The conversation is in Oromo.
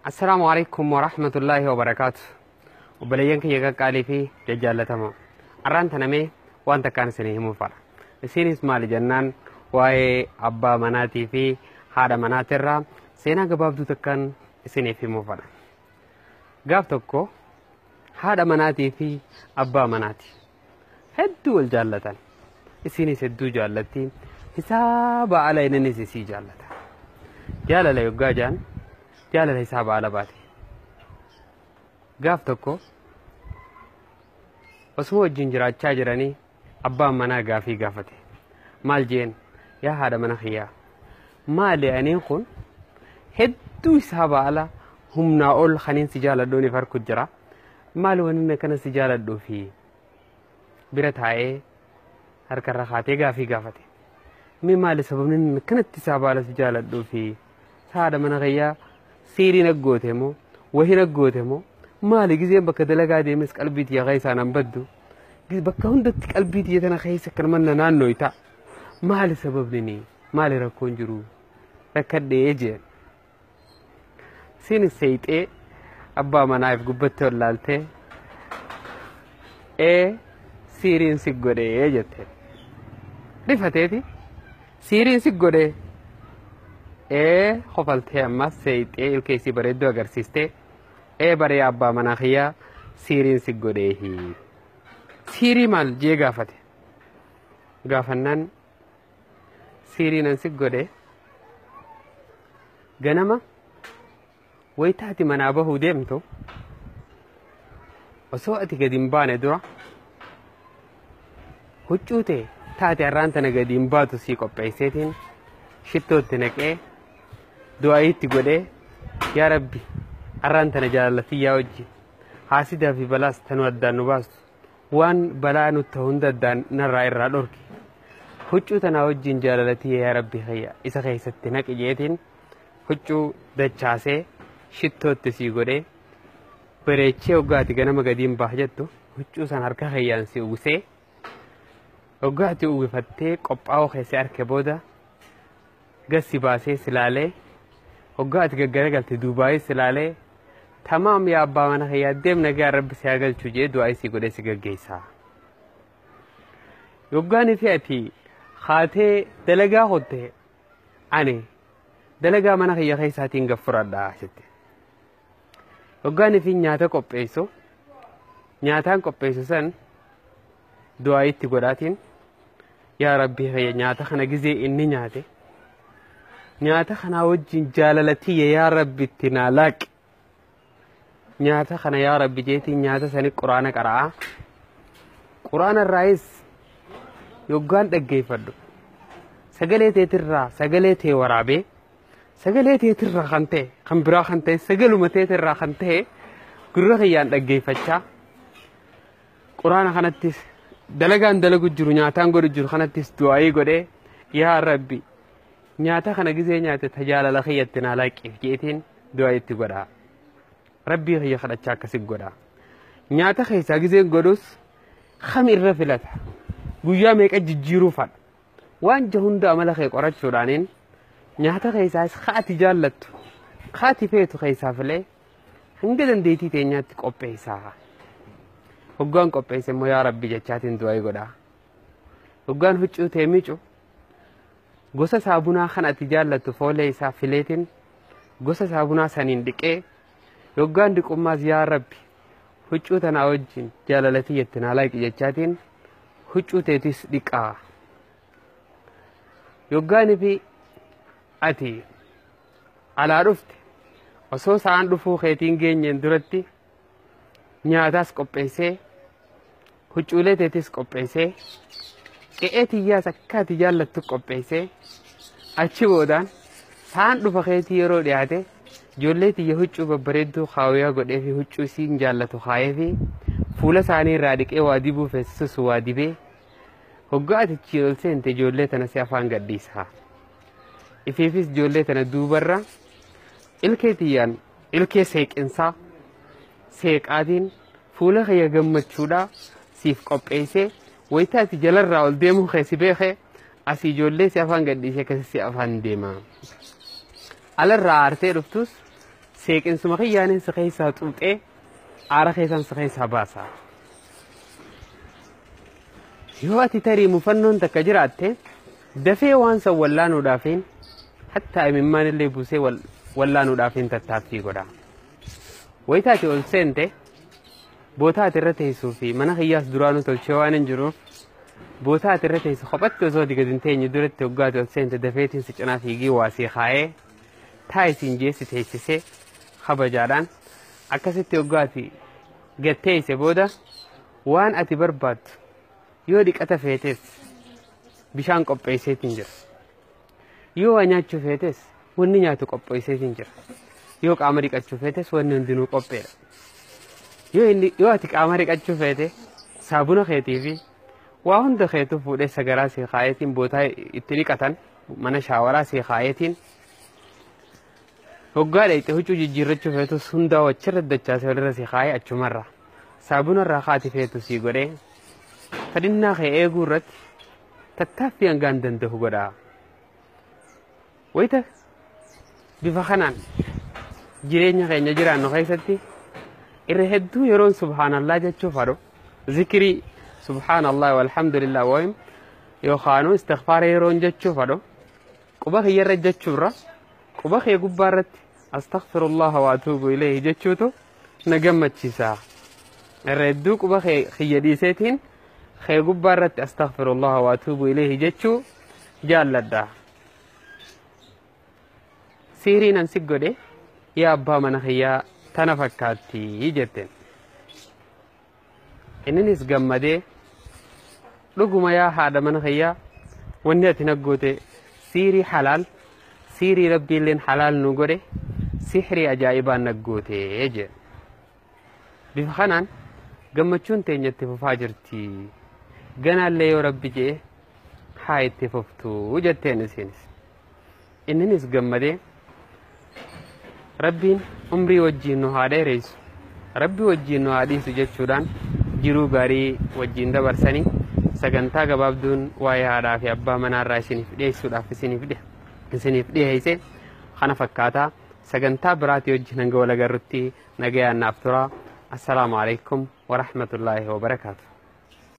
Assalaamu alaikum warahmatullaahi wabarakaatu. Obboleeyyan kiyya qaqqaalii fi jajjaallatamoo. Arraan tanamee waan takkaan isinii himuu fadha. Isinis maali jennaan waa'ee abbaa manaatii fi haadha manaatirraa seenaa gabaabduu takkaan isiniif himuu fadha. Gaaf tokko haadha manaatii fi abbaa manaati. Hedduu wal jaallatan. Isinis hedduu jaallatti. Hisaaba ala innis isii jaallata. Jaalala yoggaa jaan jaalala hisaaba ala baate. Gaaf tokko osuma wajjin jiraachaa jiranii abbaan manaa gaafii gaafate. Maal jeen yaa haadha mana kiyyaa maali aniin kun hedduu hisaaba ala humnaa ol kaniin si jaaladhuun if harku jira. Maali wanni akkana si jaaladhuu fi bira taa'ee harkarra kaatee gaafii gaafate. Mee maali sababni inni akkanatti hisaaba ala si jaaladhuu fi haadha mana kiyyaa siirii naggoote moo wahii naggoote moo maali gizeen bakka dalagaa deemes qalbii tiyya keessaa nan baddu bakka hundatti qalbii tiyya tana keessa kan manna naannoo ta'a maali sababni ni maali rakkoon jiru rakkadhee jeen siin seexee abbaa manaaf gubbatti wallaaltee ee siiriin si godhee jette rifateeti siiriin si godhee ee kofaltee ammas seexee ilkeessii bareedduu agarsiistee ee baree abbaa manaa kiyyaa siiriin si godheehi. Siirii maal jee gaafate. Gaafannaan siiriin an si godhe ganama wayita ati manaa bahuu deemtu osoo ati gadi hin baane dura huccuu ta'e taate har'aan tana gadi hin baatu sii qopheesseetiin shittootti naqee du'aayitti godhee yaa rabbi arraan tana jaalallatiyyaa wajji haasidaa fi balaas tanu addaan nu baastu waan balaa nutti hunda addaan narraa irraa dhorki huccuu tanaa wajjin jaalalatiyya yaa rabbi kiyya isa keessatti naqi jeetiin huccuu dachaasee shittootti sii godhee bareechee hoggaati ganama gadiin baah jettu huccuu san harka kiyyaan si uwwisee hoggaati uwwifattee qophaa'uu keessee harke booda gassi baasee silaalee hoggaati gaggara duubaayee silaalee tamaam yaa abbaa mana kiyyaa deem nagaa rabbi si haa galchu jee du'aa isii godhee si gaggeessaa. Yoggaan fi ati haatee dalagaa hotte ani dalagaa mana kiyya keessaatiin gaffuradhaa jette. Yoggaan fi nyaata qopheessu nyaataan qopheessu san du'aa itti godhaatiin yaa rabbi kiyya nyaata kana gizee inni nyaate nyaata kanaa wajjin jaalalatiyya yaa rabbi itti naa laaqi. Nyaata kana yaa rabbi jeetiin nyaata sani quraana qara'a. Quraana irraayis yoggaan dhaggeeffadhu. Sagalee teetirraa sagalee tee waraabee sagalee teetirraa kan ta'e kan biraa kan ta'e sagaluma teetirraa kan ta'e gurra kiyyaan dhaggeeffachaa quraana kanattis dalagaan dalagu jiru nyaataan godhu jiru kanattis du'aayii godhee yaa rabbi nyaata kana gizee nyaate tajaalala kiyyatti naa laaqiif jeetiin du'aa itti godhaa. Rabbii kiyya kadhachaa akkasi godha. Nyaata keessaa gizeen godhus kam irra filata. Guyyaa meeqa jijjiiruu fadha. Waan hunda amala kee qorachuudhaaniin nyaata keessaas haati jaallattu haati feetu keessaa filee hanga dandeettii teenyaatti qopheessaa. Hoggaan qopheesse immoo yaa rabbi jechaatiin du'aa godha. Hoggaan huccuu tee miicu gosa saabunaa kan ati jaallattu foolee isaa fileetiin gosa saabunaa saniin dhiqee yoggaan dhiqummaas yaa rabbi huccuu tanaa wajjin jaalalatiyyatti naa laaqi jechaatiin huccuu teetis dhiqaa. Yoggaan fi ati alaa dhufte osoo sa'aan dhufuu keetiin geenyeen duratti nyaataas qopheessee huccuulee teetis qopheessee qe'ee tiyyaas akka ati jaallattu qopheessee achi boodaan sa'aan dhufa keetii yeroo dhiyaate ijoollee tiyya huccuu babbareedduu kaawwiyaa godhee fi huccuu isiin jaallatu kaayee fi fuula isaanii irraa dhiqee waa dibuu feessisus waa dibee hoggaa ati achii ol seente ijoollee tana si afaan gadhiisa. Ifiifis ijoollee tana duubarra ilkee tiyyaan ilkee seeqinsaa seeqaatiin fuula kiyya gammachuudhaa siif qopheessee wayita ati jalarraa ol deemuu keessi beekee asii ijoollee si afaan gadhiisee akkasi si afaan deema. Alarraa aartee dhuftus Seeqinsuma kiyyaanin si keessaa xuuxee aara keessaan si keessaa baasa. Yoo ati tarii mufannoon takka jiraatte dafee waan san wallaanuudhaafiin hattaa imimmaan illee buusee wallaanuudhaafiin tattaaffii godha. Wayita ati ol seente bootaa ati irra teessuu fi mana kiyyaas duraanuu tolchee waan hin jiruuf bootaa ati irra teessu kophatti osoo ati gadi hin teenye duratti hoggaa ati ol seente dafeetiin si cinaa fiigee waa sii kaa'ee taa'isiin jeessi teessisee kabajaadhaan akkasitti hoggaa ati gad teesse booda waan ati barbaaddu yoo dhiqata feetes bishaan qopheesseetiin jira. Yoo waa nyaachuu feetes wanni nyaatu qopheesseetiin jira. Yoo qaama dhiqachuu feetes wanni hundinuu qopheedha. Yoo ati qaama dhiqachuu feete saabuna keetii fi waa hunda keetuu fuudhee sagaraa sii kaayetiin bootaa itti dhiqatan mana shaawaraa sii kaayetiin hoggaa dhaqxe huccuu jijjiirrachuu feetus hundaa wachirra dachaasee walirra sii kaayee achumarra saabunarraa kaati feetu sii godhee fadhinnaa kee eeguu irratti tattaaffii hangaan danda'u godha. Wayita bifa kanaan jireenya keenya jiraannu keessatti irra hedduu yeroon subhaanallaa jechuuf haadhu zikirii subhaanallah walhamdulillah wayim yookaanuu istighfaara yeroon jechuuf haadhu quba kiyyarra jechuurra quba kee gubbaa irratti astaghfirullah wa atuubu ilayhi jechuutu na gammachiisa. Irra hedduu quba kiyya dhiiseetiin kee gubbaa irratti astaghfirullah wa atuubu ilayhi jechuu jaalladha. Siiriin an si godhe yaa abbaa mana kiyyaa tana fakkaatti jetteen. Inninis gammadee dhuguma yaa haadha mana kiyyaa wanni ati naggoote siirii halaal siirii rabbiilleen halaal nu godhe sihrii ajaa'ibaan naggoote jedhe. Bifa kanaan gammachuun teenya itti fufaa jirti. Ganaallee yoo rabbi je'e haa itti fuftuu jetteen isinis. Inninis gammadee rabbiin umrii wajjiin nu haa dheeressu rabbi wajjiin nu haa dhiisu jechuudhaan jiruu gaarii wajjiin dabarsanii sagantaa gabaabduun waa'ee haadhaa fi abbaa manaarraa isiniif dhiyeessuudhaaf isiniif dhiyeesse kana fakkaataa sagantaa biraatii wajjin hanga wal agarrutti nagayaan naaf turaa. Assalaamu alaikum warahmatullaahi wabarakaatu.